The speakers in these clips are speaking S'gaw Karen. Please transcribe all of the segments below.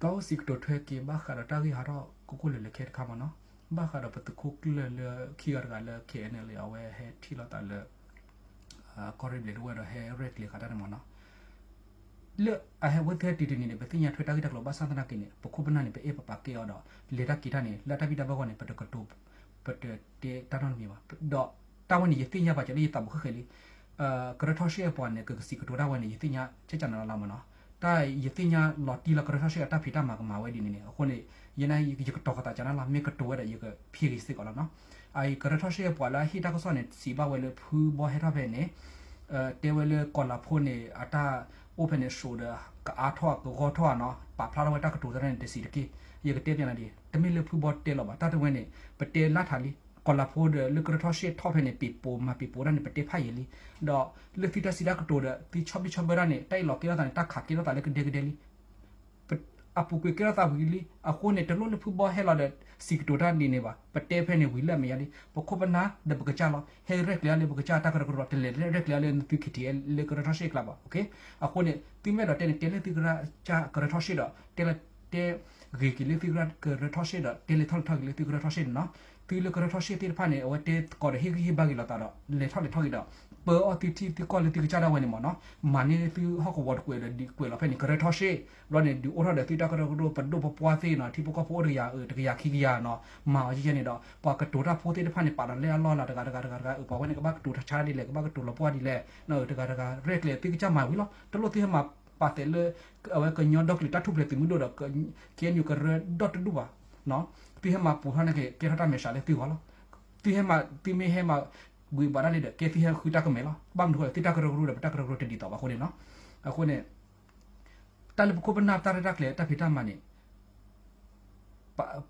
ကီၢ်အိၣ်စံးကတိၤထွဲက့ၤ ဘၣ်ဃးဒီးတၢ်ဂ့ၢ်ဟးထီၣ်ကိးကိးလၢာ်လၢာ်ခဲတခါမ့ၢ်နီၤ, ဘၣ်ဃးဒီးပသုးခိၣ်ကျၢၢ်လၢခံဂၤတဂၤလၢ K N L A အဝဲဟဲထံၣ်လိာ်သးလၢ ကီၢ်ရ့ၣ်ဘျဲၣ်တဝဲၢ်ဒီး ဟဲရဲၣ်ကျဲၤဃာ်တၢ်န့ၣ်မ့ၢ်နီၤ, လၢအဟဲဝဲသ့ၣ်ဟဲတုၤတနံၤန့ၣ် ပသ့ၣ်ညါထွဲတၢ်ဂ့ၢ်တၢ်ကျိၤဘၣ်ဆၣ်သနာ်က့န့ၣ် ပခိၣ်ပနၢ်န့ၣ် ပအဲၣ်ပပာ်ကဲအီၤဒီး လဲၤတၢ်က့ၤတၢ်န့ၣ် လၢတၢ်ဘံၣ်တၢ်ဘၢအဂီၢ်န့ၣ် ပတကတိၤ ပတတဲတၢ်နီတမံၤဘၣ်. ဒီးတၢ်ဝဲန့ၣ် ယသ့ၣ်ညါပာ်စၢၤလၢယသးဘူးဃဲဃဲလံ. ကရၢထီၣ်ရှ့ၣ်အပှၤန့ၣ် ကကစံးကတိၤတၢ်ဝဲန့ၣ် ယသ့ၣ်ညါ ကကနၤလီၤလီၤမ့ၢ်နီၤ. တၢ်ယသ့ၣ်ညါလီၤတံၢ်လၢကရၢထီၣ်ရှ့ၣ်အတၢ်ဖံးတၢ်မၤကမၤဝဲဒ်န့ၣ်န့ၣ် အဃိန့ၣ် ယဲန့ၣ် ယကတီၤကသးကနၤလီၤ မ့ၢ်ကတိၤဝဲဒီး ယကဖံးဂ့ၤစ့ၢ်ကီးလီၤနီၤ. အကရၢထီၣ်ရှ့ၣ်အပှၤလၢအဟ့ၣ်တၢ်ကစီၣ်န့ၣ် စံးဘၣ်ဝဲလၢဖုဘီဟဲထီၣ်ဖဲန့ၣ် တဲဝဲလၢကီၤလၤဖိန့ၣ် အတၢ်အိၣ်ဖဲန့ၣ် စိးဒီး ကအါထီၣ်ကဂီၢ်ထီၣ်နီၤ, ပာ်ဖျါထီၣ်ဝဲတၢ်ကတိၤသရၣ်န့ၣ် တစံးတက့ၢ်. ယကတဲပျးနၤဒ် တမ့ၢ်လၢဖုဘီတဲလီၤဘၣ်, တၢ်တဝဲန့ၣ် ပတဲလၢထးလံ. ကီၤလၤဖိဒီးလၢကရၢထီၣ်ရှ့ၣ်ထီၣ်ဖဲန့ၣ် ပ့ၤပိာ်မၤပ့ၤပိာ်တၢ်န့ၣ် ပတဲဖးယံာ်လံ. ဒီးလၢသုတၢ်စံးတၢ်ကတိၤဒီး သုဆီဘံၣ်ဆီဘၢတၢ်န့ၣ် တၢ်အ့ၣ်လိာ်ကဲထီၣ်သးန့ၣ် တၢ်ခးကဲထီၣ်သးလၢကဒဲကဒဲလံ. အပူၤကွံာ်ကဲထီၣ်သးဝံၤလံ. အဃိန့ၣ် တလိၣ်လၢဖုဘီဟဲလီၤဒီး စံးကတိၤတၢ်ဒ်န့ၣ်ဘၣ်. ပတဲဖဲန့ၣ်ဝံၤလၢအမဲာ်ညါလံ. ပခိၣ်ပနၢ်ဒီးပကစၢ်လီၤ. ဟဲရဲၣ်ကျဲၤလၢပကစၢ်တၢ်ကရၢကရိ, တလဲၤရဲၣ်ကျဲၤလၢသု K T L လၢကရၢထီၣ်ရှ့ၣ်ကျါဘၣ်. အဃိန့ၣ် သုမ့ၢ်အဲၣ်ဒိးတဲန့ၣ် တဲလၢသုကစၢ်ကရၢထီၣ်ရှ့ၣ်ဒီး တဲလၢ တဲဂ့ၤက့ၤလၢသုကစၢ်ကရၢထီၣ်ရှ့ၣ်ဒီး တဲလဲၤထီၣ်လဲၤထီၣ်က့ၤလၢသုကရၢထီၣ်ရှ့ၣ်န့ၣ်နီၤ. သုလၢကရၢထီၣ်ရှ့ၣ်သ့ၣ်တဖၣ်န့ၣ် အဝဲတဲသကိးဒီးဟ့ၣ်ဂံၢ်ဟ့ၣ်ဘါက့ၤလိာ်သးဒီး လဲၤထီၣ်လဲၤထီၣ်က့ၤဒီး ပၢအီၣ်သုထံၣ်သုကီၢ်လၢသုကစၢ်ဒၣ်ဝဲန့ၣ်မ့ၢ်နီၤ. မၤန့ၢ်သုဟီၣ်ကဝီၤတကွဲးဒီးဒုးကွဲးလီၤဖဲန့ၣ် ကရၢထီၣ်ရှ့ၣ်, ဘျီန့ၣ် ဒုးအိၣ်ထီၣ်ဒီးသုတၢ်ကရၢကရိ ပဒိၣ်ပပှၢ်သ့ၣ်နီၤ, ထံဖိကီၢ်ဖိအိၣ်တကယၤ အတကယၤခံကယၤနီၤ, မၤအီၤယဲန့ၣ်ဒီး ပှၤကတိၤတၢ်ဖိသ့ၣ်တဖၣ်န့ၣ် ပာ်ဒီးလၢအလီၢ်လၢတဂၤတဂၤတဂၤတဂၤ, အပှၤဝဲန့ၣ် ကဘၣ်ကတိၤထးဆါဒ်လဲၣ်, ကဘၣ်ကတိၤလီၤပှၢ်ဒ်လဲၣ်, တဂၤတဂၤရဲၣ်ကျဲၤသုကစၢ်မၤဝံၤလီၤ. တလိၣ်သုဟဲမၤပာ်သဲးလၢ အဝဲကညီဒီကလုာ်တၢ်ထူၣ်ဖျဲးသုးမုၢ်ဒိၣ်ဒီး K N U ကရၢဒီတဒူၣ်ဘၣ်. သုဟဲမၤပူၤထီၣ်န့ၣ်က့ၤ ကဲထီၣ်တၢ်မဲာ်ဆှးလၢသုဂီၢ်လီၤ. သုဟဲမၤ သုမ့ၢ်ဟဲမၤ ဝံၤဘၣ်ဒၣ်လံဒီး ကဲသုဟဲဃုတၢ်ကမဲာ်လီၤ. ဘၣ်မနုၤအဃိလဲၣ် သုတၢ်ကရၢကရိဒီး ပတၢ်ကရၢကရိတဒ်သိးဘၣ်အဃိန့ၣ်နီၤ. အဃိန့ၣ် တၢ်လၢပခိၣ်ပနၢ်တၢ်ရဲၣ်တၢ်ကျဲၤ တၢ်ဖံးတၢ်မၤန့ၣ်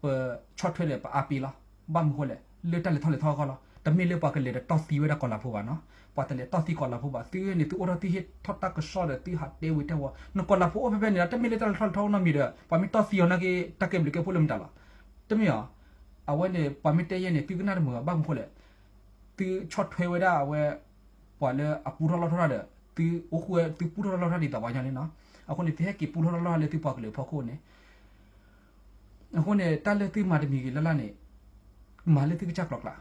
ပဆီၣ်ထွဲဒီးပအါပ့လီၤ. ဘၣ်မနုၤအဃိလဲၣ် လၢတၢ်လဲၤထီၣ်လဲၤထီအဂီၢ်လီၤ. တမ့ၢ်လၢပှၤကလဲၤဒီးတီၢ်သံဝဲဒၣ်ကီၤလၤဖိဘၣ်နီၤ. ပှၤတလဲၤတီၢ်သံကီၤလၤဖိဘၣ်. သုန့ၣ် သုအိၣ်ထီၣ်သုဟ့ၣ်ထီၣ်တၢ်ကစီၣ်ဒီး သုဟးတဲဝံၤတဲဝီၤ နကီၤလၤဖိအိၣ်ဖဲဖဲန့ၣ်ဒီး တမ့ၢ်လၢတၢ်လဲၤထီၣ်လဲၤထီအိၣ်နီတမံၤဒီး ပှၤမ့ၢ်တီၢ်သံအီၤနာ်က့ တၢ်ကဲဘျုးကဲဖှိၣ်လၢမတၤလီၤ. တမ့ၢ်အီၤ အဝဲန့ၣ် ပှၤမ့ၢ်တဲယဲန့ၣ် သုကနၣ်တမုာ်ဘၣ်. ဘၣ်မနုၤအဃိလဲၣ် သုဆီၣ်ထွဲဝဲဒၣ်အဝဲ ပှၤလၢအပူထီၣ်လီၢ်ထီၣ်တၢ်ဒီး သုအိၣ်ဃူဝဲ သုပူထီၣ်လီၢ်ထီၣ်တၢ်ဒ်သိးပှၤကညီန့ၣ်နီၤ. အဃိန့ၣ် သုဟဲက့ၤပူထီၣ်လီၢ်ထီၣ်လၢသုပှၤကလုာ်အဖီခိၣ်န့ၣ် အဃိန့ၣ် တၢ်လၢသုမၤတမံၤဂ့ၤလၢ်လၢ်န့ၣ် မၤလၢသုကစၢ်ကျိၤကျါ,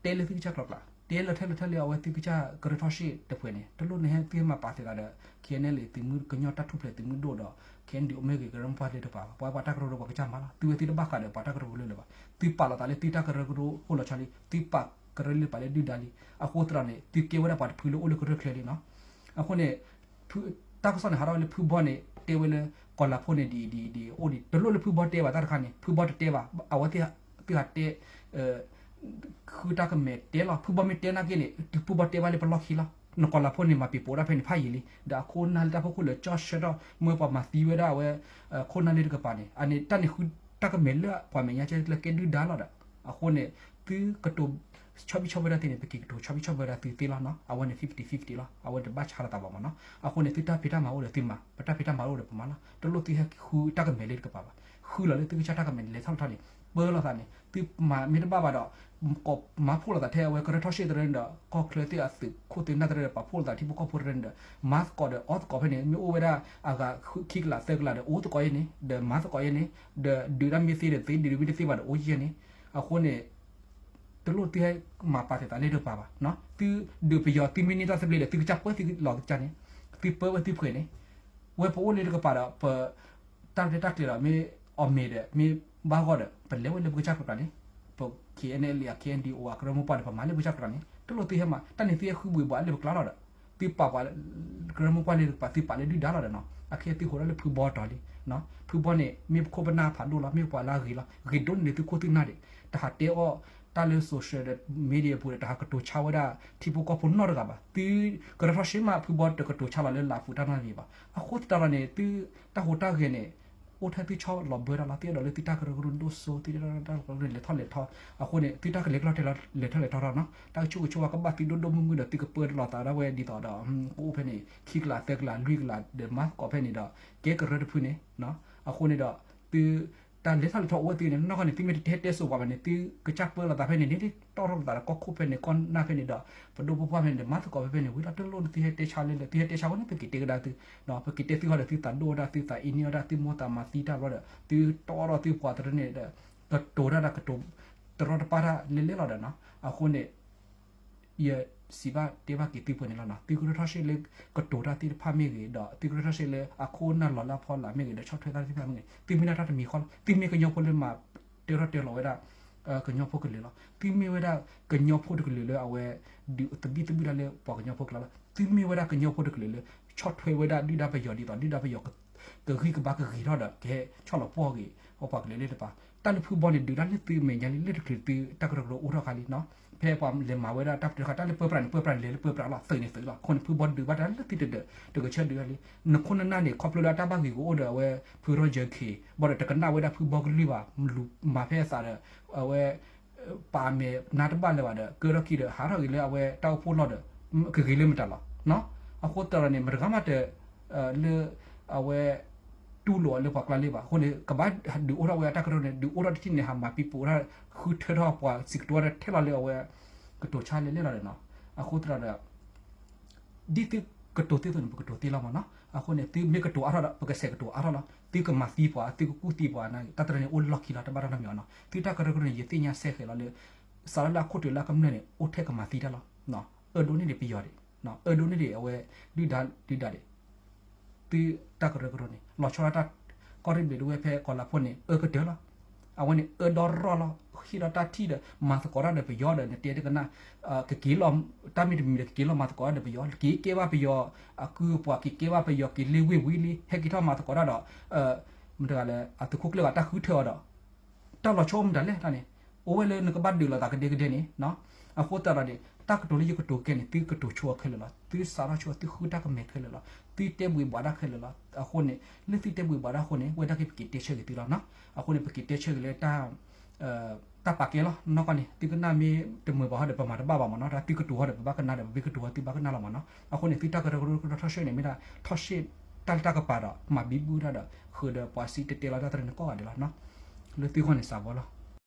တဲလၢသုကစၢ်ကျိၤကျါ, တဲလၢထၢၣ်လၢထၢၣ်လၢအဝဲသုကစၢ်ကရၢထီၣ်ရှ့ၣ်တဖုန့ၣ် တလိၣ်နဟဲသုဟဲမၤပာ်သ့သးဒီး K N L A သုးမုၢ်ကညီတၢ်ထူၣ်ဖျဲးသုးမုၢ်ဒိၣ်ဒီး K N D O မ့ၢ်ဂ့ၤ ကရၢမိၢ်ပှၢ်လၢတကပၤဘၣ်. ပှၤပှၤတၢ်ကရၢကရိပှၤကစၢ်မၤလီၤ. သုဝဲသုတဘၣ်ဃးဒီးပှၤတၢ်ကရၢကရိလၢၤဘၣ်. သုပာ်လီၤသးလၢသုတၢ်ကရၢကရိအိၣ်လီၤဆီလံ. သုပာ်ကရၢလၢပာ်လၢဒုၣ်ဒါလံ. အဃိသတးန့ၣ် သုကဲဝဲဒၣ်ပှၤတဖုလၢအိၣ်လၢကရၢချၢလံနီၤ. အဃိန့ၣ် တၢ်ကစီၣ်န့ၣ် ဟးထီၣ်ဝဲလၢဖုဘီန့ၣ် တဲဝဲလၢ ကီၤလၤဖိန့ၣ်ဒ်အံၤဒ်အံၤဒ်အံၤအိၣ်ဒံး တလိၣ်လၢဖုဘီတဲဘၣ်တၢ်တခါန့ၣ် ဖုဘီတတဲဘၣ်. အဝဲသ့ၣ်ဟးတဲ ဃုတၢ်ကမဲာ်တဲလီၤ. ဖုဘီမ့ၢ်တဲနာ်က့န့ၣ် ဖုဘီတဲဘၣ်လၢပလီၢ်ခံလီၤ. နကီၤလၤဖိန့ၣ်မၤပံၤပိာ်ဒၣ်ဖဲန့ၣ်ဖးယံာ်လံ. ဒီးအခိၣ်နၢ်လၢတၢ်ဖီခိၣ်လၢာ်ကၠီဆၢထီၣ် မ့ၢ်ပှၤမၤသံဝဲဒၣ်အဝဲ ခိၣ်နၢ်လၢတကပၤန့ၣ် အန့ၣ်တၢ်န့ၣ်ဃုတၢ်ကမဲာ်လၢပှၤမဲာ်ညါကဲလၢကဲဒုၣ်ဒါလီၤဒီး အဃိန့ၣ် သုကတိၤဆီဘံၣ်ဆီဘၢဒၣ်သ့န့ၣ် ပက့ၤကတိၤဆီဘံၣ်ဆီဘၢဒၣ်သုသ့လီၤနီၤ. အဝဲန့ၣ် fifty fifty လီၤ. အဝဲတဘၣ်ဆါလိာ်သးဘၣ်မ့ၢ်နီၤ. အဃိန့ၣ် သုတၢ်ဖံးတၢ်မၤအိၣ်ဒီးသုမၤ, ပတၢ်ဖံးတၢ်မၤအိၣ်ဒီးပမၤလီၤ. တလိၣ်သုဟဲဃုတၢ်ကမဲာ်လၢတကပၤဘၣ်. ဃုလီၤလၢသုကစၢ်တၢ်ကမဲာ်န့ၣ် လဲၤထီၣ်လဲၤထီန့ၣ် ပၢလီၤသးန့ၣ် သုမၤမ့ၢ်တဘၣ်ဘၣ်ဒီး ကိးမၤဖှိၣ်လိာ်သးထဲအဝဲကရၢထီၣ်ရှ့ၣ်တရၢန့ၣ်ဒီး ကီၢ်ချၢသ့ၣ်အသုးခိၣ်သုးနၢ်တရၢဒီး ပာ်ဖှိၣ်လိာ်သးထံဖိကီၢ်ဖိတရၢန့ၣ်ဒီး မၤသကိးဒီးအီသကိးဖဲန့ၣ် မ့ၢ်အိၣ်ဝဲဒၣ်အဂၤခံကလးသၢကလးဒီး အိၣ်သကိးယဲန့ၣ် ဒီးမၤသကိးယဲန့ၣ် ဒီးဒုးတၢ်မ့ၢ်သ့ဒီးသ့ ဒုးတၢ်မ့ၢ်တသ့ဘၣ်ဒီးအိၣ်ယဲန့ၣ်. အဃိန့ၣ် တလိၣ်သုဟဲမၤပာ်သ့ၣ်သးလၢတကပၤဘၣ်. သုဒုးပယီၤသုမ့ၢ်န့ၢ်တၢ်သဘျ့ဒီး သုကစၢ်ပၢသုလီၤကစၢ်န့ၣ် သုပၢဝဲသုဖှဲးန့ၣ် ဝဲပအိၣ်လၢတကပၤဒီး ပ တၢ်ရဲၣ်တၢ်ကျဲၤဒီး မ့ၢ်အီၣ်မ့ၤဒီး မ့ၢ်ဘၣ်ဂီၢ်ဒီး ပလဲၤဝဲလၢပကစၢ်ကျိၤကျါန့ၣ် ပ K N L A အ K N D O အကရၢမိၢ်ပှၢ်ဒီး ပမၤလၢပကစၢ်ကျိၤကျါန့ၣ် တလိၣ်သုဟဲမၤ တၢ်န့ၣ်သုဟဲဃုဘှံးဘှးလၢပကျါလီၤဒီး သုပာ်ပှၤ ကရၢမိၢ်ပှၢ်လၢတကပၤ သုပာ်လၢဒုၣ်ဒါလီၤဒီးနီၤ. အခဲသုဟးထီၣ်လၢဖုဘီတီၤလံ. ဖုဘီန့ၣ် မ့ၢ်ပခိၣ်ပနၢ်ဖးဒိၣ်လီၤ မ့ၢ်ပှၤလၢအဂ့ၤလီၤ ဂ့ၤဒိၣ်န့ၢ်သုခိၣ်သုနၢ်ဒံး တဟးတဲအီၣ်တၢ်လၢ social ဒီး media ပူၤဒီး တဟးကတိၤဆါဝဲဒၣ်ထံဖိကီၢ်ဖိနီတဂၤဘၣ်. သုကရၢထီၣ်ရှ့ၣ်မး ဖုဘီတကတိၤဆါလီၤလၢလးပူၤတၢ်နီတမံၤဘၣ်. အဃိသတးဒီးန့ၣ် သုတၢ်ဟူးတၢ်ဂဲၤန့ၣ် အိၣ်ထဲသုဆီလီၤဘၢတၢ်လီၤ. သုအဲၣ်ဒိးလၢသုတၢ်ကရၢကရိဒိၣ်စိ သုတၢ်ကရၢကရိလဲၤထီၣ်လဲၤထီ အဃိန့ၣ် သုတၢ်ကလဲၤကျီၢ်လဲၤထီၣ်လဲၤထီၣ်ထီထီၣ်နီၤ တၢ်ကဆိၣ်ကဆိၣ်ဝါကဘၣ်သုဒိၣ်ဒိၣ်မုၢ်မုၢ်ဒီး သုကပၢလီၤသးဒၣ်ဝဲဒ်သိးဒီး ကအိၣ်ဖဲန့ၣ် ခံကလးသၢကလးလွံၢ်ကလးဒီး မၤသကိးဖဲန့ၣ်ဒီး ကဲကရၢတဖုန့ၣ် အဃိန့ၣ်ဒီး သု တၢ်လဲၤထီၣ်လဲၤထီအိၣ်ဝဲသုန့ၣ် နီၢ်ကီၢ်န့ၣ် သုမ့ၢ်တဟဲတဲစိၤပှၤဘၣ်န့ၣ် သုကစၢ်ပၢလီၤသးဖဲန့ၣ် ဒ်တီၣ်ထီၣ်လိာ်သးဒီးကီၢ်ခိၣ်ဖဲန့ၣ် ကီၢ်နၢ်ဖဲန့ၣ်ဒီး ပဒိၣ်ပပှၢ်ဖဲန့ၣ်ဒီး မၤသကိးဖဲဖဲန့ၣ် ဝံၤလီၤတလိၣ်န့ၣ် သုဟဲတဲဆါလၢ သုဟဲတဲဆါဝဲန့ၣ် ပက့ၤတဲကဒါသု, ပက့ၤတဲသုဟီဒီး သုသးဒိၣ်ဝဲဒၣ် သုသးအ့န့ၢ်ဝဲဒၣ် သုမိၢ်သးမၤသံတၢ်ဘျီဒီး သုတီၣ်ထီၣ်သုပှၤတရၢန့ၣ်ဒီး ကတိၤတၢ်ဒီးကတိၤ တရီတပါတၢ်လဲၤလဲၤလီၤဒီးနီၤ အဃိန့ၣ် ယစံးဘၣ်တဲဘၣ်က့ၤသုပှဲၤန့ၣ်လီၤနီၤ. သုကရၢထီၣ်ရှ့လၢကတိၤတၢ်သ့ၣ်တဖၣ်မ့ၢ်ဂ့ၤ ဒီးသုကရၢထီၣ်ရှ့လၢအခိၣ်နၢ်လီၤလၢအဖီလာ်မ့ၢ်ဂ့ၤ ဒီးဆီၣ်ထွဲတၢ်သ့ၣ်တဖၣ်မ့ၢ်ဂ့ၤ သုမ့ၢ်ဒၣ်တၢ်တမံၤဃီလီၤ. သုမ့ၢ်ကညီဖိလၢမၤတၢထီၣ်တၢလီၤဝဲဒၣ် ကညီဖိကလုာ်လီၤ. သုမ့ၢ်ဝဲဒၣ်ကညီဖိတကလုာ်လၢအဝဲ ဒုးသဘံၣ်သဘုၣ်တၢ်လၢပှၤကညီဖိကျါလီၤ. သုမ့ၢ်ဝဲဒၣ်ကညီဖိတကလုာ်လၢ ဆီၣ်ထွဲဝဲဒၣ်ဒုၣ်ဒါပယီၤဒ်သိး ဒုၣ်ဒါပယီၤ ကဂံၢ်ကဘါကဂ့ၤထီၣ်ဒီး ကဟဲဆီၣ်လီၤပှီၢ်ဂ့ၤ ပပှၤကလုာ်လၢတပၤ. တၢ်လၢဖုဘီန့ၣ် ဒုးတၢ်လၢသုမဲာ်ညါလံ လၢတချုးသုတၢ်ကရၢကရိအိၣ်ထီၣ်ခါလံနီၤ. ဖဲပှၤလဲၤမၤဝဲဒၣ်တၢ်ပတခါ တၢ်လၢပၢပြးန့ၣ် ပၢပြးန့ၣ် လဲၤလၢပၢပြးလီၤ သုးန့ၣ်သုးလီၤ. အဃိန့ၣ် ဖုဘီဒုးဘၣ်တၢ်လၢသုတဒၢး တကဆၢဒုးလၢလံ. နခိၣ်နနၢ်န့ၣ် ခီဖျိလၢအတၢ်ဘၣ်ဂ့ၤကအိၣ်ဒီးအဝဲ ဖုရီယၢခ့ၣ် ဘၣ်ဒီးတကနၣ်ဝဲဒၣ်ဖုဘီကလုၢ်ဘၣ် လူၤမၤဖဲအသးဒီး အဝဲ ပာ်မဲာ်နါတဘၣ်လၢၤဘၣ်ဒီး ကၢထီၣ်ခံဒီး ဟးထီၣ်ဂ့ၤလၢအဝဲတၢ်အိၣ်ဖှိၣ်လီၢ်ဒီး ကဂ့ၤလၢမတၤလီၤ. အဃိသတးဒီးန့ၣ် မတဂၤမးတ လၢ အဝဲ တူၢ်လိာ်အီၤလၢပှၤကျါလၢၤဘၣ်. အဃိန့ၣ် ကဘၣ်ဒုးအိၣ်ထီၣ်ဝဲအတၢ်ကရၢန့ၣ် ဒုးအိၣ်ထီၣ်တထံၣ်န့ၣ် ဟးမၤပံပူၤဝဲဒၣ် ဃုထၢထီၣ်ပှၤစံးကတိၤဝဲဒၣ်ထဲလီၤလၢအဝဲ ကတိၤဆါလဲၤလဲၤလီၤဒီးနီၤ. အဃိသတးဒီး ဒ်သုကတိၤသ့သိးန့ၣ် ပကတိၤသ့လီၤမးနီၤ. အဃိန့ၣ် သုမ့ၢ်ကတိၤအါထီၣ်ဒီး ပကဆဲးကတိၤအါထီၣ်လီၤ. သုကမၤသံပှၤ သုကကူၣ်သံပှၤ တၢ်တရၢန့ၣ် အိၣ်လီၢ်ခံလီၤ တဘၣ်တၢ်နီတမံၤအီၤနီၤ. သုတၢ်ကရၢကရိန့ၣ် ယသ့ၣ်ညါဆဲးဃဲးလီၤလၢ စးထီၣ်လၢအခိၣ်တၢၤလၢအကမျၢၢ်န့ၣ် အိၣ်ထဲကမၤသံတၢ်လီၤ. အၢဒိးန့ၢ်ဒံးပယီၤဒံး အၢဒိးန့ၢ်ဒံးအဝဲ ဒုၣ်ဒါဒုၣ်ဒါဒံး သုတၢ်ကရၢကရိန့ၣ် လီၤဆီဒၣ်တၢ် ကီၢ်ရ့ၣ်ဘျံးဒဝဲၢ်ဖဲကီၤလၤဖိန့ၣ် အၢကတၢၢ်လီၤ. အဝဲန့ၣ် အၢဒီရီၣ်လီၤ ဟ့ၣ်ဒီးတၢ်ထံၣ်ဒီး မၤသကိးတၢ်ဒီးပယီၤဒီး နတဲတကနၣ် ကက့ၤလီၤ တၢ်မ့ၢ်တမံၤဒီး ကက့ၤလီၤမၤသကိးတၢ်ဒီးပယီၤ က့ၤကဲဘၣ်ပယီၤ အကုအပှၤ က့ၤကဲဘၣ်ပယီၤ က့ၤလ့ဝ့ၢ်ဝံၤလံ ဟဲက့ၤထီၣ်မၤသကိးတၢ်ဒီး မတၤတဂၤလဲၣ် အသုးခိၣ်ကျၢၢ်ဂၤတၢ်ဃုထၢအီၤဒီး တၢ်လီၤဆီအိၣ်မတၤလဲၣ်တၢ်န့ၣ် အိၣ်ဝဲလၢနကဘၣ်ဒုးလိာ်သးကဒဲကဒဲန့ၣ် အဃိသတးဒီးန့ၣ် တၢ်ကတိၤလၢယကတိၤကဲန့ၣ် သုကတိၤဆိအခဲလၢာ်လီၤ. သုစးထီၣ်ဆိ သုဃုတၢ်ကမဲာ်ခဲလၢာ်လီၤ. သုတဲဘှံးဘှးတၢ်ခဲလၢာ်လီၤ. အဃိန့ၣ် လၢသုတဲဘှံးဘှးတၢ်အဃိန့ၣ် ဝဲဒၣ်က့ၤပက့ၤတဲဆၢက့ၤသုလီၤနီၤ. အဃိန့ၣ် ပက့ၤတဲဆၢက့ၤလၢတၢ် တၢ်ပာ်ကဲလီၤ နီၢ်ကီၢ်န့ၣ် သုကနၣ်မ့ၢ်တမုာ်ဘၣ်ဟီဒီး ပမၤတဘၣ်ဘၣ်မ့ၢ်နီၤ. တၢ်သုကတိၤဟီဒီး ပဘၣ်ကနၣ်ဒီး ပမ့ၢ်ကတိၤဟီ သုဘၣ်ကနၣ်လီၤမ့ၢ်နီၤ. အဃိန့ၣ် သုတၢ်ကရၢကရိကရၢထီၣ်ရှဲန့ၣ် မ့ၢ်ဒၣ်ထီၣ်ရှဲတၢ်လၢတၢ်ကပၤဒီး မၤဘံဘူတၢ်ဒီး ဃုာ်ဒီးပှၤစံးတဲတဲလီၤတၢ်သရၣ်န့ၣ်ကိးဂၤဒဲးလီၤနီၤ. လၢသုဂီၢ်န့ၣ်စးဘီလီၤ.